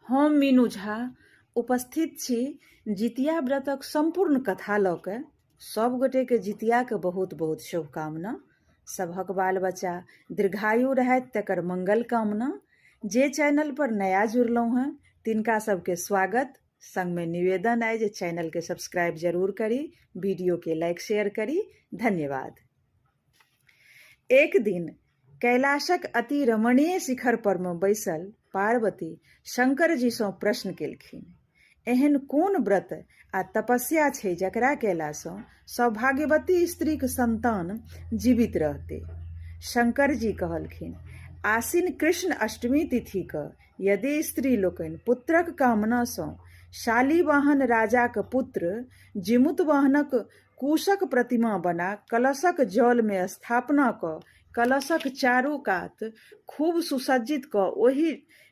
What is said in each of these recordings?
हम मीनू झा उपस्थित छी जितिया व्रतक सम्पूर्ण कथा लऽ कऽ। सब गोटेके जितियाके बहुत बहुत शुभकामना। सभक बाल बच्चा दीर्घायु रहथि तकर मंगल कामना। जे चैनल पर नया जुड़लहुँ हेँ तिनका सबके स्वागत, संगमे निवेदन अइ जे चैनलके सब्सक्राइब जरूर करी, वीडियोके लाइक शेयर करी। धन्यवाद। एक दिन कैलाशक अति रमणीय शिखर पर मे बैसल पार्वती शंकरजी सँ प्रश्न केलखिन, एहन कोन व्रत आ तपस्या छै जकरा केला सँ सौभाग्यवती स्त्रीक संतान जीवित रहतै? शंकरजी कहलखिन, आसिन कृष्ण अष्टमी तिथि क यदि स्त्री लोकनि पुत्रक कामना सँ शालिवाहन राजाक पुत्र जिमुतवाहनक कुशक प्रतिमा बना कलशक जल मे स्थापना क कलशक चारू कात खूब सुसज्जित क ओहि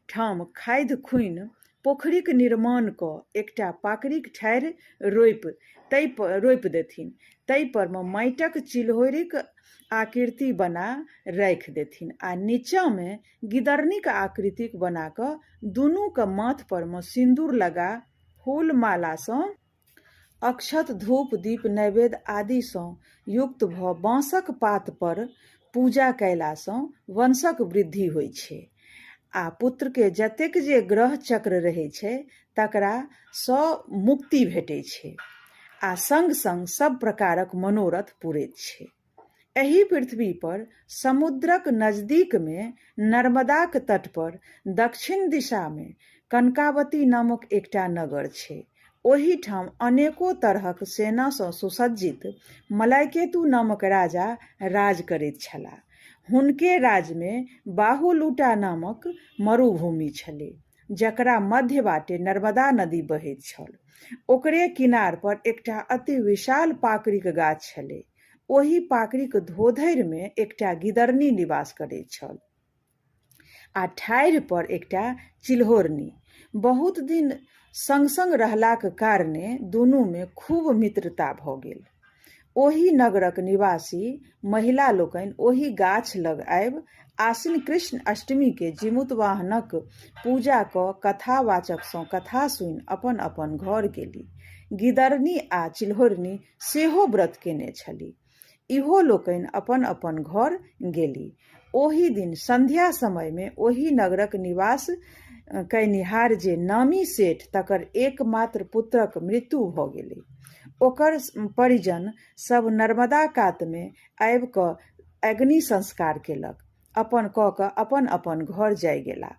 ठाम खाधि खुनि पोखरिक निर्माण क एकटा पाकड़िक ठाढ़ि रोपि तै रोपि देथिन, तै पर मे माटिक चिल्होरिक आकृति बना राखि देथिन आ नीचा मे गिदरनीक आकृतिक बना क दुनूक माथ पर मे सिन्दूर लगा फूल माला सँ अक्षत, धूप, दीप, नैवेद्य आदिसँ युक्त भऽ बाँसक पात पर पूजा कयलासँ वंशक वृद्धि होइ छै आ पुत्रके जतेक जे ग्रह चक्र रहै छै तकरा सँ मुक्ति भेटै छै आ संग-संग सब प्रकारक मनोरथ पुरैत छै। एहि पृथ्वी पर समुद्रक नजदीक मे नर्मदाक तट पर दक्षिण दिशा मे कनकावती नामक एकटा नगर छै। ओहि ठाम अनेको तरहक सेना सँ सुसज्जित मलयकेतु नामक राजा राज करैत छलाह। हुनके राज मे बाहुलूटा नामक मरुभूमि छलै, जकरा मध्य बाटे नर्मदा नदी बहैत छल। ओकरे किनार पर एकटा अति विशाल पाकड़िक गाछ छलै। ओहि पाकड़िक धोधरि मे एकटा गिदरनी निवास करैत छल आ ठाढ़ि पर एकटा चिल्होरनी। बहुत दिन संग-संग रहलाक कारणे दुनू मे खूब मित्रता भ गेल। ओहि नगरक निवासी महिला लोकनि ओहि गाछ लग आबि आसिन कृष्ण अष्टमी केँ जिमुतवाहनक पूजा क कथावाचक सँ कथा सुनि अपन-अपन घर गेली। गिदरनी आ चिल्होरनी सेहो व्रत केने छली। इहो लोकनि अपन-अपन घर गेली। ओहि दिन संध्या समय मे ओहि नगरक निवास कयनिहार जे नामी सेठ तकर एकमात्र पुत्रक मृत्यु भ गेलै। ओकर परिजन सभ नर्मदा कात मे आबि क अग्नि संस्कार केलक। अपन क क अपन-अपन घर जाइ गेला।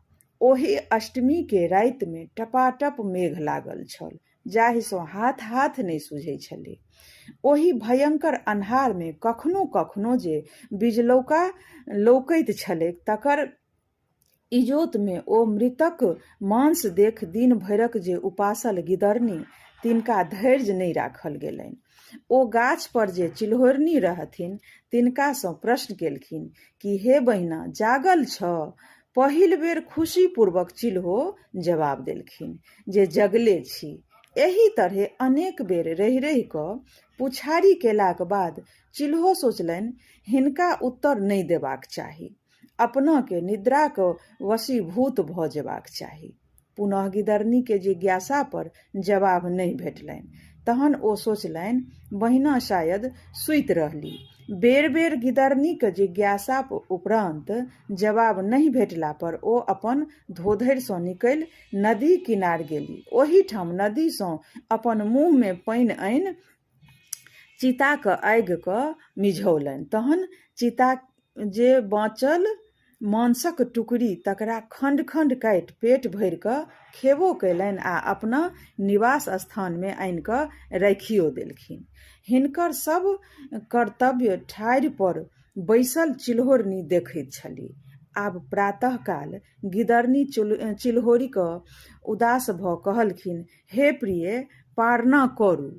ओहि अष्टमी के राति मे टपाटप मेघ लागल छल। जाहिसँ हाथ-हाथ नहि सुझै छलै। ओहि भयंकर अन्हारमे कखनो-कखनो जे बिजलौका लौकैत छलैक तकर इजोतमे ओ मृतक मांस देख दिन भरिक जे उपासल गिदरनी तिनका धैर्य नहि राखल गेलनि। ओ गाछ पर जे चिल्होरनी रहथिन तिनकासँ प्रश्न केलखिन कि हे बहिना जागल छह? पहिल बेर खुशीपूर्वक चिल्हो जवाब देलखिन जे जगले छी। एहि तरहे अनेक बेर रहि-रहि कऽ पुछारी केलाक बाद चिल्हो सोचलनि हिनका उत्तर नहि देबाक चाही। अपनाकेँ निद्राक वशीभूत भऽ जेबाक चाही। पुनः गिदरनीके जिज्ञासा पर जवाब नहि भेटलनि। तहन ओ सोचलनि, बहिना शायद सूति रहली। बेर-बेर गिदरनीक जिज्ञासा उपरान्त जवाब नहि भेटला पर ओ अपन धोधरि सँ निकलि नदी किनार गेली। ओहिठाम नदी सँ अपन मुँह मे पानि आनि चिताक आगि क मिझौलनि। तहन चिता जे बाँचल मांसक टुकड़ी तकरा खण्ड-खण्ड काटि पेट भरि कऽ खेबो कयलनि आ अपना निवास स्थानमे आनि कऽ राखियो देलखिन। हिनकर सभ कर्तव्य ठाढ़ि पर बैसल चिल्होरनी देखैत छलीह। आब प्रातःकाल गिदरनी चिल्होरिकऽ उदास भऽ कहलखिन, हे प्रिय, पारणा करू।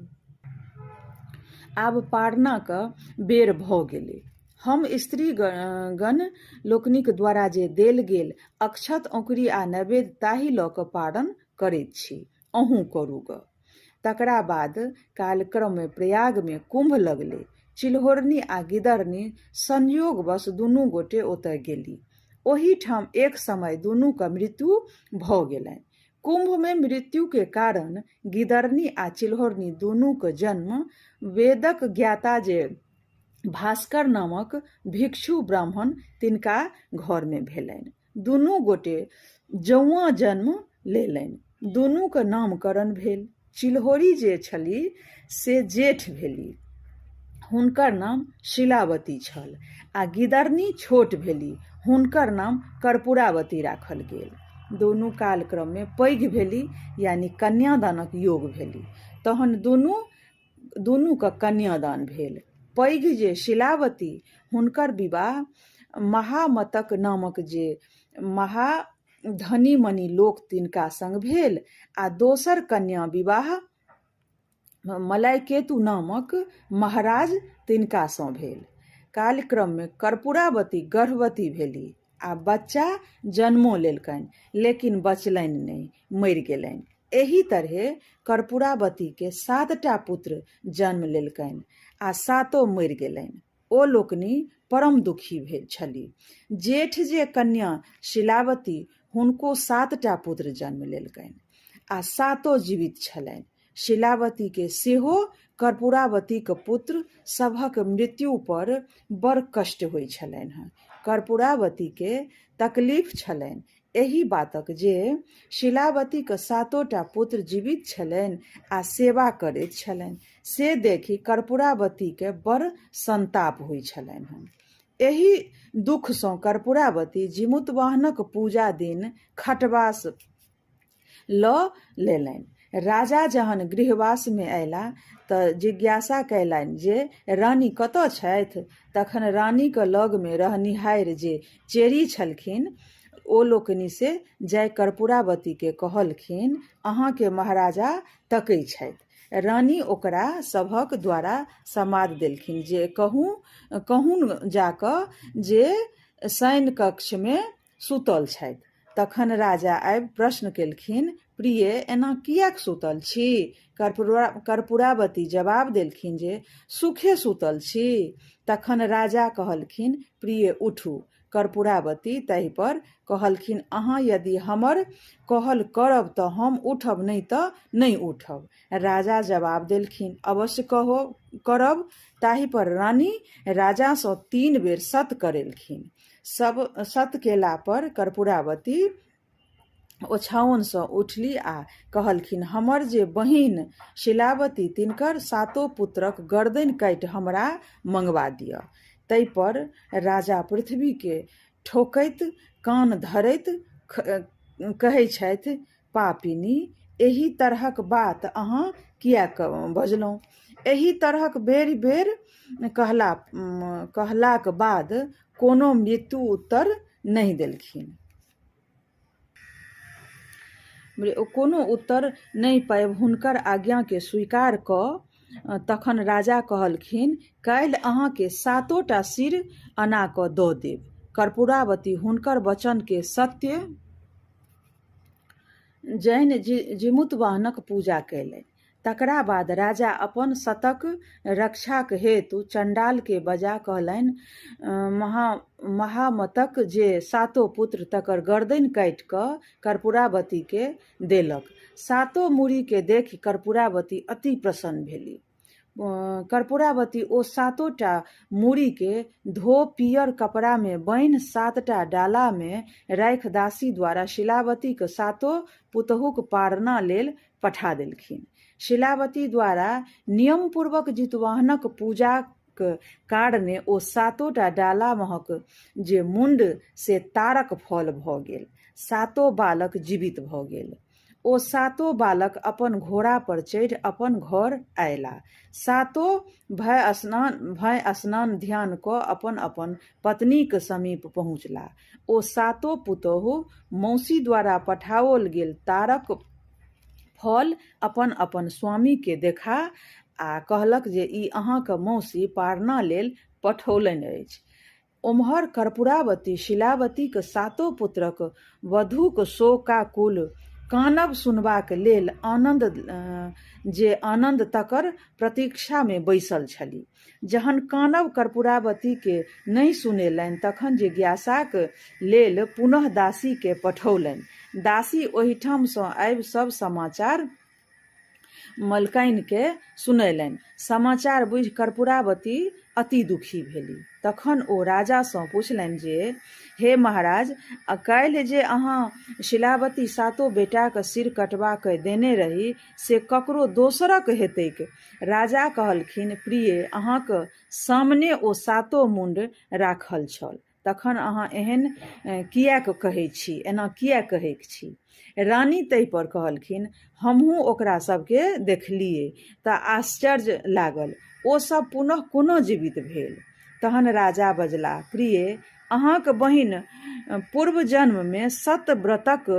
आब पारणाक बेर भऽ गेलै। हम स्त्रीगण लोकनिक द्वारा जे देल गेल अक्षत, औंकरी आ नैवेद्य ताहि लऽ कऽ पारण करैत छी। अहूँ करू गऽ। तकरा बाद कालक्रमे प्रयागमे कुम्भ लगलै। चिल्होरनी आ गिदरनी संयोगवश दुनू गोटे ओतय गेली। ओहीठाम एक समय दुनूक मृत्यु भऽ गेलनि। कुम्भमे मृत्युके कारण गिदरनी आ चिल्होरनी दुनूक जन्म वेदक ज्ञाता जे भास्कर नामक भिक्षु ब्राह्मण तिनका घरमे भेलनि। दुनू गोटे जौआँ जन्म लेलनि। दुनूक नामकरण भेल। चिल्होरी जे छली से जेठ भेली, हुनकर नाम शिलावती छल आ गिदरनी छोट भेली, हुनकर नाम कर्पूरावती राखल गेल। दुनू कालक्रममे पैघ भेली, यानी कन्यादानक योग भेली। तहन दुनूके कन्यादान भेल। पैघ जे शिलावती, हुनकर विवाह महामतक नामक जे महा धनी मनी लोक तिनका संग भेल आ दोसर कन्या विवाह मलयकेतु नामक महाराज तिनकासँ भेल। कालक्रममे कर्पूरावती गर्भवती भेली आ बच्चा जन्मो लेलकनि, लेकिन बचलनि नहि, मरि गेलनि। एहि तरहे कर्पूरावतीके 7टा पुत्र जन्म लेलकनि आ सातो मरि गेलनि। ओ लोकनि परम दुखी भेल छली। जेठ जे कन्या शिलावती, हुनको 7टा पुत्र जन्म लेलकनि आ सातो जीवित छलनि। शिलावतीके सेहो कर्पूरावतीक पुत्र सभक मृत्यु पर बड़ कष्ट होइ छलनि हँ। कर्पूरावतीके तकलीफ छलनि एहि बातक जे शिलावतीक सातोटा पुत्र जीवित छलनि आ सेवा करैत छलनि, से देखि कर्पूरावतीके बड़ संताप होइ छलनि हँ। एहि दुखसँ कर्पूरावती जिमुतवाहनक पूजा दिन खटवास लऽ लेलनि। राजा जहन गृहवासमे अयला तऽ जिज्ञासा कयलनि जे रानी कतऽ छथि? तखन रानीक लगमे रहनिहारि जे चेरी छलखिन ओ लोकनि से जाय कर्पूरावतीके कहलखिन, अहाँके महाराजा तकै छथि। रानी ओकरा सभक द्वारा समाद देलखिन जे कहून जा कऽ जे शयन कक्षमे सुतल छथि। तखन राजा आबि प्रश्न केलखिन, प्रिय, एना किएक सुतल छी? कर्पूरावती जवाब देलखिन जे सुखे सुतल छी। तखन राजा कहलखिन, प्रिय, उठू। कर्पूरावती ताहि पर कहलखिन, अहाँ यदि हमर कहल करब तऽ हम उठब, नहि तऽ नहि उठब। राजा जवाब देलखिन, अवश्य कहो करब। ताहि पर रानी राजासँ 3 बेर सत करेलखिन। सब सत केला पर कर्पूरावती ओछाओनसँ उठली आ कहलखिन, हमर जे बहिन शिलावती तिनकर सातो पुत्रक गर्दनि काटि हमरा मंगवा दिअ। ताहि पर राजा पृथ्वीके ठोकैत कान धरैत कहै छथि, पापिनी, एहि तरहक बात अहाँ किएक बजलहुँ? एहि तरहक बेर बेर कहलाक बाद कोनो मृत्यु उत्तर नहि देलखिन। कोनो उत्तर नहि पाबि हुनकर आज्ञाके स्वीकार कऽ तखन राजा कहलखिन, काल्हि अहाँके सातोटा सिर अना कऽ दऽ देब। कर्पूरावती हुनकर वचनके सत्य जैन जिमुतवाहनक पूजा कयलनि। तकरा बाद राजा अपन शतक रक्षाक हेतु चण्डालके बजा कहलनि, महामतक जे सातो पुत्र तकर गर्दनि काटि कऽ कर्पूरावतीके देलक। सातो मूड़ीके देखि कर्पूरावती अति प्रसन्न भेली। कर्पूरावती ओ सातोटा मूड़ीके धो पियर कपड़ामे बान्हि 7टा डालामे राखि दासी द्वारा शिलावतीक सातो पुतहुक पारणा लेल पठा देलखिन। शिलावती द्वारा नियमपूर्वक जितवाहनक पूजाक कारणे ओ सातोटा डाला महक जे मुण्ड से तारक फल भऽ गेल। सातो बालक जीवित भऽ गेल। ओ सातो बालक अपन घोड़ा पर चढ़ि अपन घर अयला। सातो भय स्नान ध्यान कऽ अपन अपन पत्नीक समीप पहुँचला। ओ सातो पुतोहु मौसी द्वारा पठाओल गेल तारक फल अपन अपन स्वामी के देखा आ कहलक जे ई अहाँक मौसी पारणा लेल पठौलनि अछि। ओम्हर कर्पूरावती शिलावतीक सातो पुत्रक वधूक शोकाकुल कानब सुनबाक लेल आनन्द जे आनन्द तकर प्रतीक्षामे बैसल छली। जहन कानब कर्पूरावतीके नहि सुनेलनि तखन जिज्ञासाक लेल पुनः दासीके पठौलनि। दासी ओहिठामसँ आबि सभ समाचार मलकाइनकेँ सुनेलनि। समाचार बुझि कर्पूरावती अति दुखी भेली। तखन ओ राजासँ पुछलनि जे हे महाराज, काल्हि जे अहाँ शिलावती सातो बेटाक सिर कटबा कए देने रही से ककरो दोसरक हेतैक? राजा कहलखिन, प्रिये, अहाँक सामने ओ सातो मुण्ड राखल छल। तखन अहाँ एहन किएक कहै छी? एना किएक कहैक छी? रानी ताहिपर कहलखिन, हमहूँ ओकरा सभकेँ देखलिऐ तँ आश्चर्य लागल। ओ सभ पुनः कोना जीवित भेल? तहन राजा बजलाह, प्रिये, अहाँक बहिन पूर्व जन्ममे सतव्रतक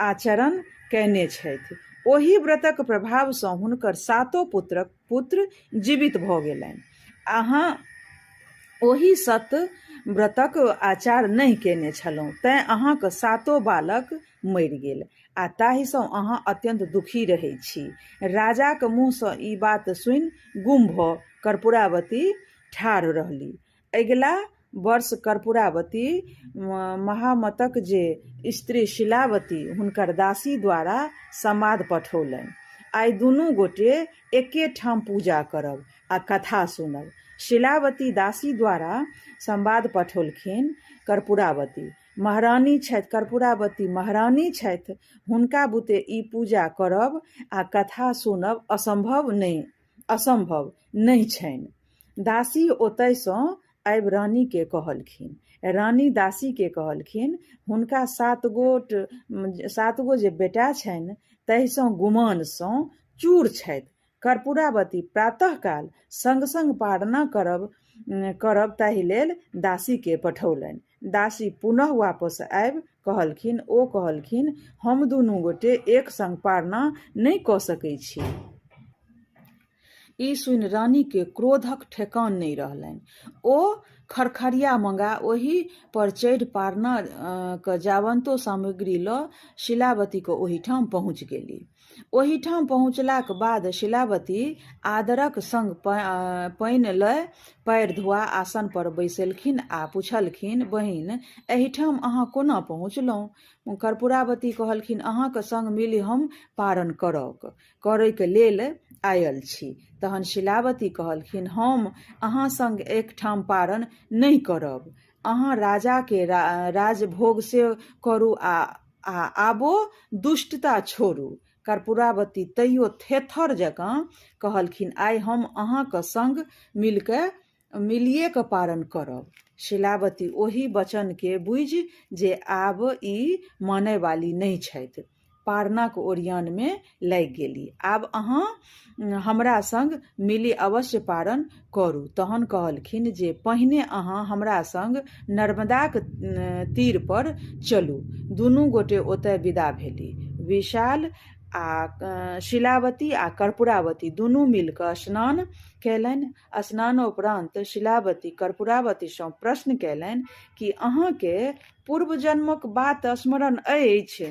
आचरण कयने छथि। ओही व्रतक प्रभावसँ हुनकर सातो पुत्रक पुत्र जीवित भऽ गेलनि। अहाँ ओहि सत व्रतक आचार नहि कयने छलहुँ तेँ अहाँक सातो बालक मरि गेल आ ताहिसँ अहाँ अत्यन्त दुखी रहैत छी। राजाक मुँहसँ ई बात सुनि गुम भऽ कर्पूरावती ठाढ़ रहली। अगिला वर्ष कर्पूरावती महामतक जे स्त्री शीलावती हुनकर दासी द्वारा समाद पठौलनि। आइ दुनू गोटे एके ठाम पूजा करब आ कथा सुनब। शीलावती दासी द्वारा संवाद पठौलखिन कर्पूरावती महारानी छथि कर्पूरावती महारानी छथि हुनका बुते ई पूजा करब आ कथा सुनब असंभव नहि असंभव नहि छनि। दासी ओतयसँ आबि रानीकेँ कहलखिन। रानी दासीकेँ कहलखिन, हुनका सात गोट सात गो जे बेटा छनि ताहिसँ गुमानसँ चूर छथि। कर्पूरावती प्रातःकाल संग-संग पारणा करब करब ताहि लेल दासीकेँ पठौलनि। दासी पुनः वापस आबि कहलखिन, ओ कहलखिन, हम दुनू गोटे एक संग पारणा नहि कऽ सकैत छी। ई सुनि रानीकेँ क्रोधक ठेकान नहि रहलनि। ओ खरखरिया मंगा ओहि पर चढ़ि पारणा क जावंतो सामग्री लऽ शीलावतीक ओहिठाम पहुँच गेली। ओहिठाम पहुँचलाक बाद शीलावती आदरक संग पानि लए पैर धुआ आसन पर बैसेलखिन आ पुछलखिन, बहिन, एहिठाम अहाँ कोना पहुँचलहुँ? कर्पूरावती कहलखिन, अहाँक संग मिलि हम पारण करौक। करैक लेल आयल छी। तहन शीलावती कहलखिन, हम अहाँ संग एकठाम पारण नहि करब। अहाँ राजाके राजभोग से करू आ आबो दुष्टता छोड़ू। कर्पूरावती तैयो थेथर जकाँ कहलखिन, आइ हम अहाँक संग मिलिकए मिलिये कऽ पारण करब। शीलावती ओहि वचनकेँ बुझि जे आब ई मानयवाली नहि छथि, पारणाक ओरियानमे लागि गेली। आब अहाँ हमरा संग मिलि अवश्य पारण करू। तहन कहलखिन जे पहिने अहाँ हमरा संग नर्मदाक तीरपर चलू। दुनू गोटे ओतय विदा भेली। विशाल आ शीलावती आ कर्पूरावती दुनू मिलि कऽ स्नान कयलनि। स्नानोपरान्त शीलावती कर्पूरावतीसँ प्रश्न कयलनि, की अहाँकेँ पूर्वजन्मक बात स्मरण अछि?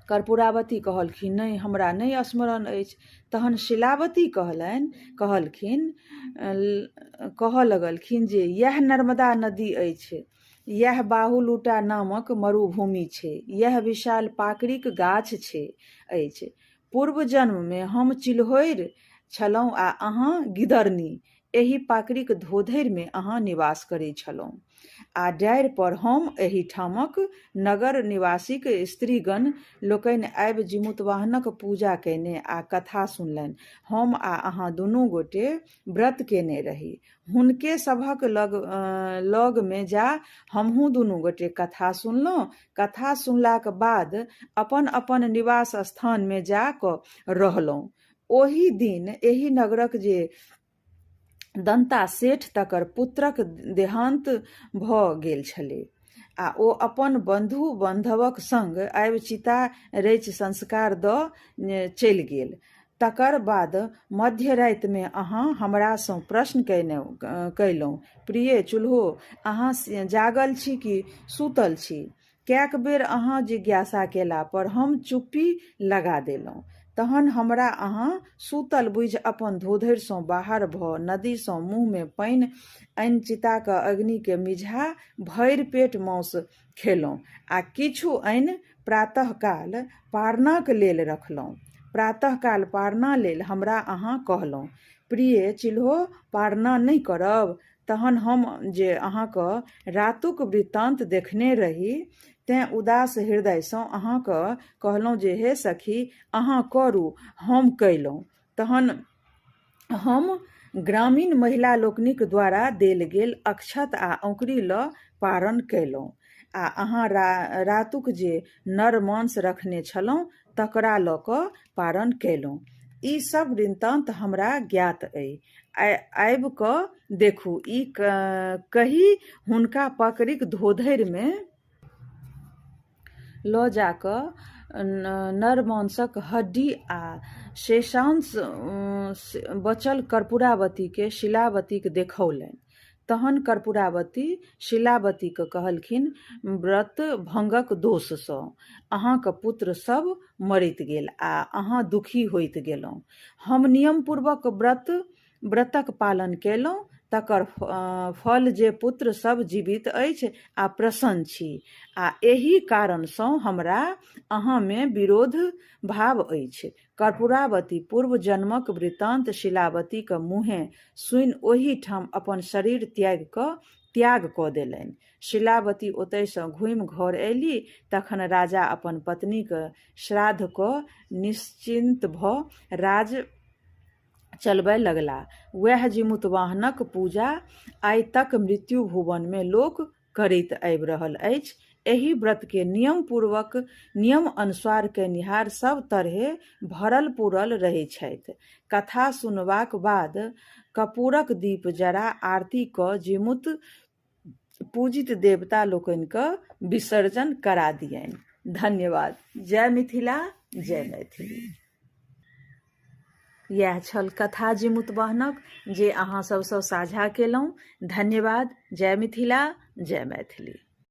कर्पूरावती कहलखिन, नहि, हमरा नहि स्मरण अछि। तहन शीलावती कहलनि कहलखिन कहऽ लगलखिन जे इएह नर्मदा नदी अछि। इएह बाहुलूटा नामक मरुभूमि छै। इएह विशाल पाकड़िक गाछ छै अछि। पूर्व जन्ममे हम चिल्होरि छलहुँ आ अहाँ गिदरनी। एहि पाकड़िक धोधरिमे अहाँ निवास करै छलहुँ आ डारि पर हम एहिठामक नगर निवासीक स्त्रीगण लोकनि आबि जीमूतवाहनक पूजा कयने आ कथा सुनलनि। हम आ अहाँ दुनू गोटे व्रत कयने रही। हुनके सभक लग लगमे जा हमहूँ दुनू गोटे कथा सुनलहुँ। कथा सुनलाक बाद अपन-अपन निवास स्थानमे जा कऽ रहलहुँ। ओही दिन एहि नगरक जे दन्ता सेठ तकर पुत्रक देहान्त भऽ गेल छलै आ ओ अपन बन्धु-बन्धवक संग आबि चिता रचि संस्कार दऽ चलि गेल। तकर बाद मध्य रातिमे अहाँ हमरासँ प्रश्न कयलहुँ, प्रिय चुल्हो, अहाँ जागल छी कि सूतल छी? कैक बेर अहाँ जिज्ञासा केला पर हम चुप्पी लगा देलहुँ। तहन हमरा अहाँ सूतल बुझि अपन धोधरिसँ बाहर भऽ नदीसँ मुँहमे पानि आनि चिताक अग्निकेँ मिझा भरि पेट माउस खेलहुँ आ किछु आनि प्रातःकाल पारणाक लेल रखलहुँ। प्रातःकाल पारणा लेल हमरा अहाँ कहलहुँ, प्रिय चिल्हो पारणा नहि करब? तहन हम जे अहाँक रातुक वृत्तान्त देखने रही तेँ उदास हृदयसँ अहाँके कहलहुँ जे हे सखी, अहाँ करू, हम कयलहुँ। तहन हम ग्रामीण महिला लोकनिक द्वारा देल गेल अक्षत आ औंकरी लऽ पारण कयलहुँ आ अहाँ रातुक जे नर मांस रखने छलहुँ तकरा लऽ कऽ पारण कयलहुँ। ई सब वृत्तान्त हमरा ज्ञात अइ। आबि कऽ देखू। ई कहि हुनका पकड़िक धोधरिमे लऽ जा कऽ नरमांसक हड्डी आ शेषांश बचल कर्पूरावतीकेँ शीलावतीक देखौलनि। तहन कर्पूरावती शीलावतीकेँ कहलखिन, व्रत भंगक दोषसँ अहाँक पुत्र सभ मरैत गेल आ अहाँ दुखी होइत गेलहुँ। हम नियमपूर्वक व्रतक पालन कयलहुँ, तकर फल जे पुत्र सभ जीवित अछि आ प्रसन्न छी आ एहि कारणसँ हमरा अहाँमे विरोध भाव अछि। कर्पूरावती पूर्व जन्मक वृत्तान्त शीलावतीक मुँहेँ सुनि ओही ठाम अपन शरीर त्यागि कऽ त्याग कऽ देलनि। शीलावती ओतयसँ घूमि घर अयली तखन राजा अपन पत्नीक श्राद्ध कऽ निश्चिन्त भऽ राज चलबय लगला। वएह जीमूतवाहनक पूजा आइ तक मृत्यु भुवनमे लोक करैत आबि रहल अछि। एहि व्रतकेँ नियमपूर्वक नियम अनुसार कयनिहार सभ तरहे भरल-पुरल रहै छथि। कथा सुनबाक बाद कपूरक दीप जरा आरती कऽ जीमूत पूजित देवता लोकनिकेँ विसर्जन करा दियनि। धन्यवाद। जय मिथिला, जय मैथिली। इएह छल कथा जीमूतवाहनक जे अहाँ सभसँ साझा केलहुँ। धन्यवाद। जय मिथिला, जय मैथिली।